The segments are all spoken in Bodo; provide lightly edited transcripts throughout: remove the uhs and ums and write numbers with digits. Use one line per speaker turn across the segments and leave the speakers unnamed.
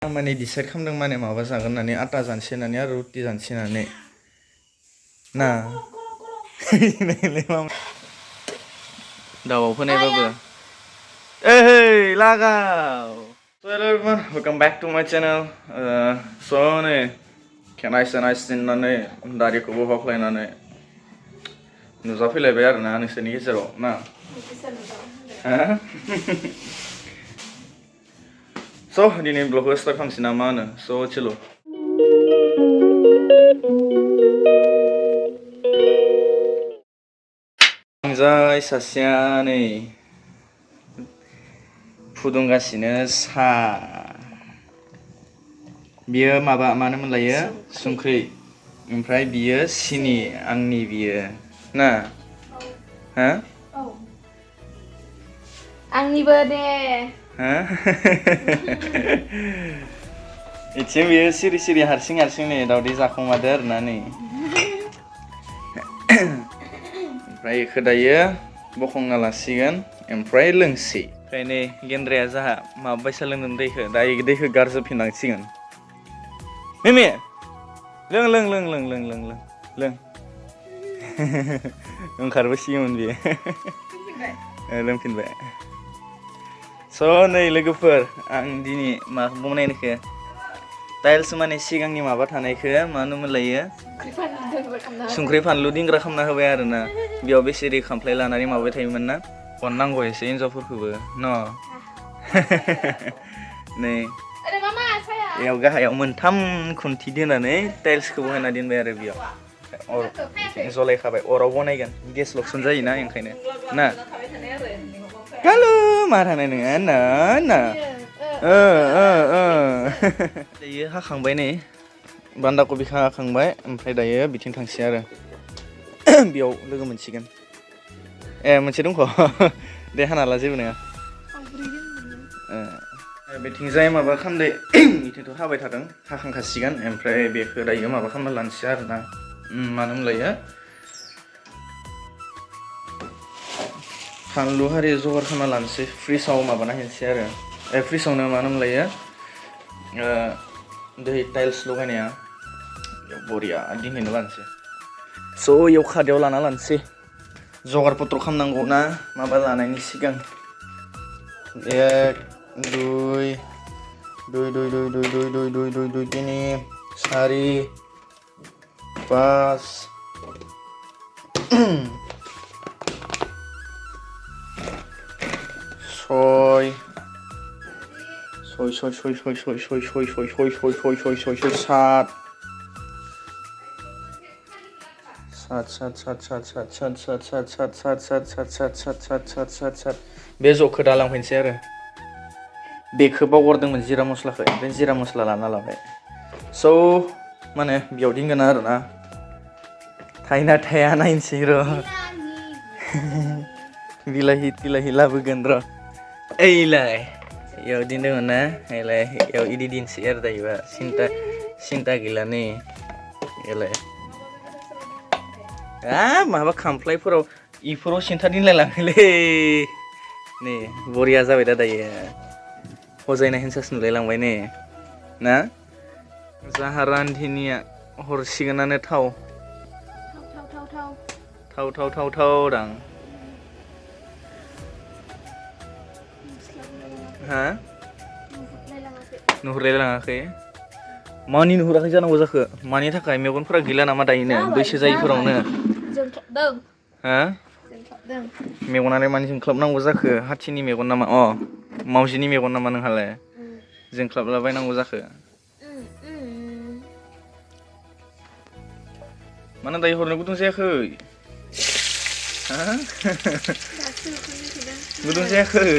माने डिसाइड खालामदों माने माबा जागोन होननानै आटा जानसै होननानै आरो रुटि जानसै होननानै ना दाउआव फोनायबाबो hey lagaw so hello everyone, welcome back to my channel. So नै खेनाय सिननानै दारिखौबो हख्लायनानै नुजाफैलायबाय आरोना नोंसोरनि गेजेराव ना So दिनै ब्लगखौ स्टार्ट खालामसै ना मा होनो so चलो जाय सासेया नै फुदुंगासिनो सा बियो माबा मानो मोनलायो संख्रि ओमफ्राय बियो सिनि आंनि बियो ना हा
आंनिबो दे
हा इथिं बियो सिरि सिरि हारसिं नै दावदै जाखांमादो आरोना नै ओमफ्राय इखो दायो बखंना लासिगोन ओमफ्राय लोंसै ओमफ्राय नै गेन्द्राया जाहा माबायसा लोंदों दैखो दा दैखो गारजोबफिननांसिगोन मिमि लों ओंखारबोसिगोन बियो लोंफिनबाय स' नै लोगोफोर आं दिनै मा बनायनोखो टाइल्स माने सिगांनि माबा थानायखो मा होनोमोनलायो संख्रि फानलु दिंग्रा खालामना होबाय आरोना बेयाव बेसेरि खामफ्लाय लानानै माबाबाय थायोमोन ना अननांगौ एसे हिन्जावफोरखौबो न नै बेयाव गाहायाव मोनथाम खुन्थि दोननानै टाइल्सखौ बहायना दोनबाय आरो बेयाव अर जलायखाबाय अराव बनायगोन गेस लकसन जायोना ओंखायनो ना गालु मा थानाय नङा ना दायो हाखांबाय नै बान्दाकबि हाखांबाय ओमफ्राय दायो बिथिं थांसै आरो बेयाव लोगो मोनसिगोन मोनसे दंख' दे हाना ला जेबो नङा बेथिंजाय माबा खालामदो बिथिंथ' हाबाय थादों हाखांखासिगोन ओमफ्राय बेखौ दायो माबा खालामना लानोसै आरोना मानो होनलायो फानलु हारि जगार खालामना लानोसै फ्रिजआव माबाना हैनोसै आरो फ्रिजआवनो मानो होनलायो दै टाइल्स लगायनाया बेयाव बरिया दिनहैनो लानोसै स' इयाव खादायाव लाना लानोसै जगार पत्र खालामनांगौ ना माबा लानायनि सिगां एक दुइ तिनि सारि पास सय सात बे ज'खौ दालांफैनोसै आरो बेखौ बावगारदोंमोन जिरा मस्लाखौ ओमफ्राय जिरा मस्ला लाना लाबाय स' माने बेयाव दिंगोन आरोना थायोना थाया नायनोसै र' बिलाहि लाबोगोन र' ओइलाय इयाव दिनदोंमोन ना ओइलाय इयाव इदि दिनसै आरो दायोबा सिन्था गैला नै इलाय माबा खामफ्लायफोराव इफोराव सिन्था दिनलायलाङोलै नै बरिया जाबाय दा दायो हजायना हेन्सास नुलायलांबाय ने ना जाहा रान्धिनिया हरसिगोनानो थाव दां हा नुहुरलायलाङाखै मानि नुहुराखै जानांगौ जाखो मानि थाखाय मेगनफोरा गैला नामा दायोनो बैसो जायैफोरावनो हा मेगनालाय मानि जोंख्लाबनांगौ जाखो हाथिनि मेगन नामा मावजिनि मेगन नामा नोंहालाय जोंख्लाबलाबायनांगौ जाखो मानो दायो हरनो गुदुं जायाखै गुदुं जायाखै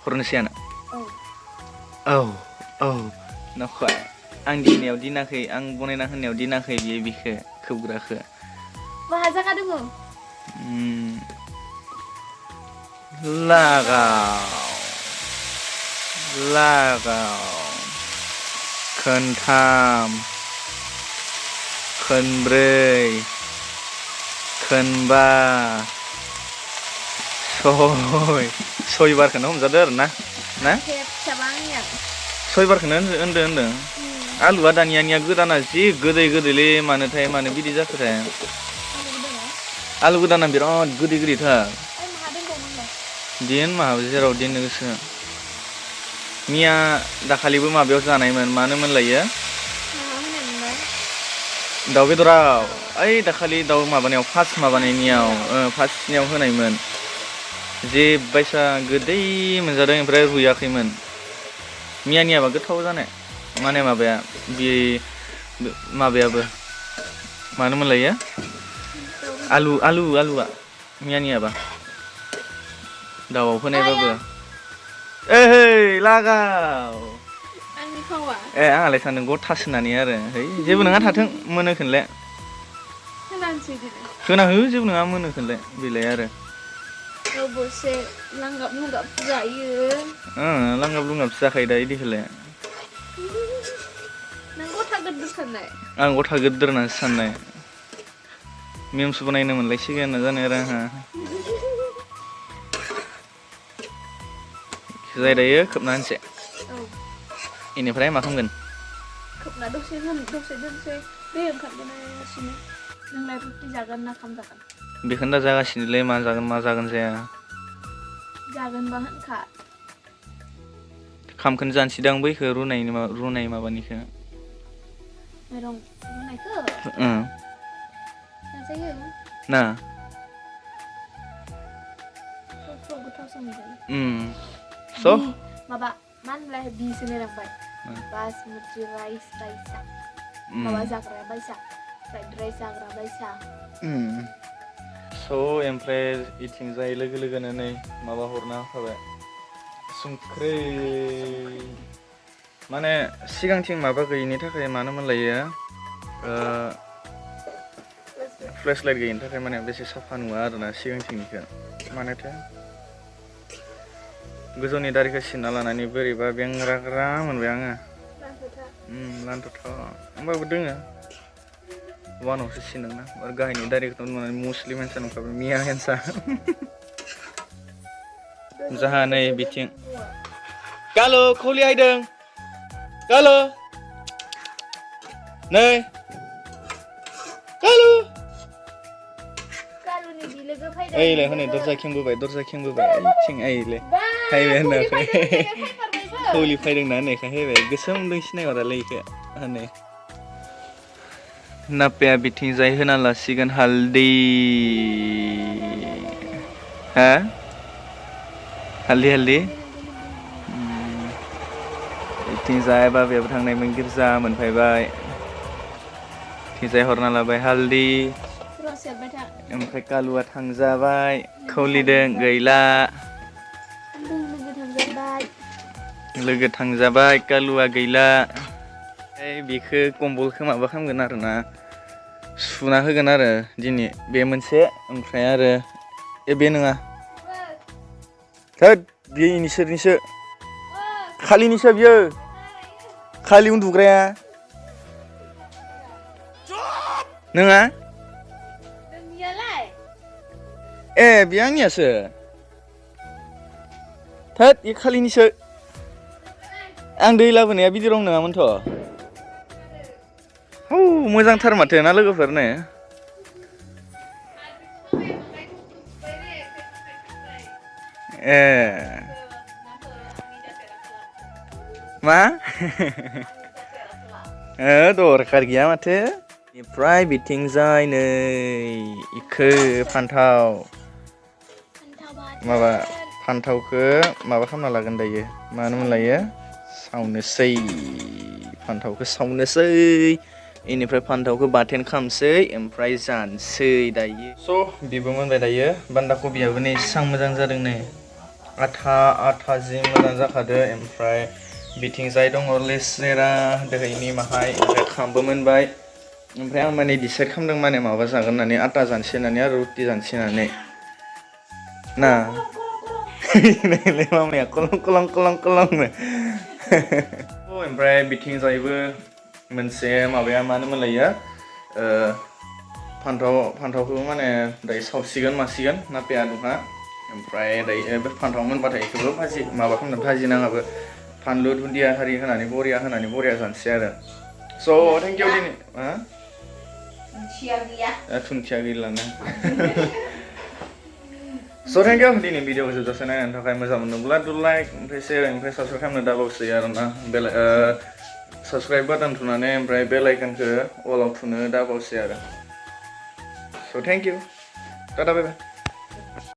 हरनोसै आनो औ नखर आं दिनायाव दिनाखै आं बनायना होनायाव दिनाखै बिखौ खोबग्राखौ
बहाजा दङ
लागाव खोनथाम खोनब्रै खोनबा सयबारखौनो हमजादो आरो ना
फिसाबा आंनिया
सयबारखौनो होनदों आलुआ दानियानिया गोदाना जि गोदैलै मानोथाय मानो बिदि जाखोथाय आलु गोदाना बिराद गोदैथार दिन माबा जेराव दोननो गोसो मिया दाखालिबो माबायाव जानायमोन मानो मोनलायो दाउ बेदराव ओइ दाखालि दाउ माबानायाव फार्स्ट माबानायनियाव फार्स्टनियाव होनायमोन जे बायसा गोदै मोनजादों ओमफ्राय रुयाखैमोन मियानियाबा गोथाव जानाय माने माबाया बे माबायाबो मानो मोनलायो आलुआ मियानियाबा दाउआव होनायबाबो लागाव
आंनि फावा
आंलाय सानदों गथासो होननानै आरो है जेबो नङा थाथों मोनो खोनलाय होना हो जेबो नङा मोनो खोनलाय बेलाय आरो
लवगwसे लांगाब लुंगाब जायो
लांगाब लुंगाबसो जाखायो दा इदिखौलाय
नों गथा गोदोर साननाय
आं गथा गोदोर होननासो साननाय मेमसबो नायनो मोनलायसिगोन ना जानो आरो आंहा जाय दायो खोबना होनसै इनिफ्राय मा खालामगोन
खोबना दसे दोनसै दै ओंखारगोनसिनो नोंलाय रुटि जागोन ना ओंखाम जागोन
बेखौनो दा जागासिनोलै मा जागोन जाया
जागोनबा होनखा
खामखौनो जानोसैदां बैखौ रुनाय माबानिखौ
माइरं रुनायखौ जाजायो
ना
गोथावसो मोनजायो
स'
माबा मा होनलाय बिसो नायलांबाय बासमति राइस बायसा माबा जाग्रा बायसा फ्राइड राइस जाग्रा बायसा
स' ओमफ्राय इथिंजाय लोगोनो नै माबा हरना होखाबाय संख्रै माने सिगांथिं माबा गैयिनि थाखाय मानो मोनलायो फ्लेश लाइट गैयिनि थाखाय माने बेसे साफा नुवा आरोना सिगांथिंनिखौ मानोथो गोजौनि दारिखौ सिनना लानानै बोरैबा बेंग्राग्रा मोनबाय आङो लान्थ'था होमबाबो दोङो वानावसो सिनदोंना आरो गाहायनि दारिखौ नुनानै मुस्लिम हेन्सा नंखाबाय मिया हेन्सा जाहा नै बिथिं गालो खौलि हायदों गालो नै गालो ओइलाय हनै दरजा खेंबोबाय आइथिं आइलाय हायबाय होनाखै खौलि फायदोंना होननायखाय हायबाय गोसोम दों सिनायहरालै इखो हनै नापाया बिथिंजाय होना लासिगोन हालदै हा हालदै बिथिंजाय बाबायाबो थांनायमोन गिर्जा मोनफैबाय बिथिंजाय हरना लाबाय हालदै ओमफ्राय कालुआ थांजाबाय खौलिदों गैला लोगो थांजाबाय कालुआ गैला बेखौ कम्बलखौ माबा खालामगोन आरोना सुना होगोन आरो दिनै बे मोनसे ओमफ्राय आरो बे नङा बे इनिसोरनिसो खालिनिसो बियो खालि उन्दुग्राया नङा बे आंनियासो बे खालिनिसो आं दै लाबोनाया बिदि रं नङामोनथ' मोजांथार माथो ना लोगोफोरनो मा दरखार गैया माथो ओमफ्राय बिथिंजाय नै इखो फान्थाव माबा फान्थावखौ माबा खालामना लागोन दायो मानो मोनलायो सावनोसै फान्थावखौ सावनोसै इनिफ्राय फान्थावखौ बाथोन खालामसै ओमफ्राय जानोसै दायो स' बेबो मोनबाय दायो बान्दाकबियाबो नै एसां मोजां जादों नै आथा जि मोजां जाखादो ओमफ्राय बिथिंजाय दङ लेस्रा दोहैनि माहाय ओमफ्राय खामबो मोनबाय ओमफ्राय आं माने डिसाइड खालामदों माने माबा जागोन होननानै आटा जानोसै होननानै आरो रुटि जानोसै होननानै ना मामाया कलं ओमफ्राय बिथिंजायबो मोनसे माबाया मानो मोनलायो फान्थावखौ माने दायो सावसिगोन मासिगोन नापाया नोंहा ओमफ्राय दायो बे फान्थाव मोनबाथाय बेखौबो भाजि माबा खालामनो भाजि नाङाबो फानलु दुन्दिया हारि होनानै बरिया जानोसै आरो स' थेंक इउ दिनै थुनथिया गैलाना स' थेंक इउ दिनै भिडिअखौ जोबजासे नायनायनि थाखाय मोजां मोनोब्ला डु लाइक ओमफ्राय शेयार ओमफ्राय साबसक्राइब खालामनो दाबावसै आरोना साबसक्राइब बाटन थुनानै ओमफ्राय बेल आइकनखौ अलाव थुनो दाबावसै आरो स' thank you tata bye bye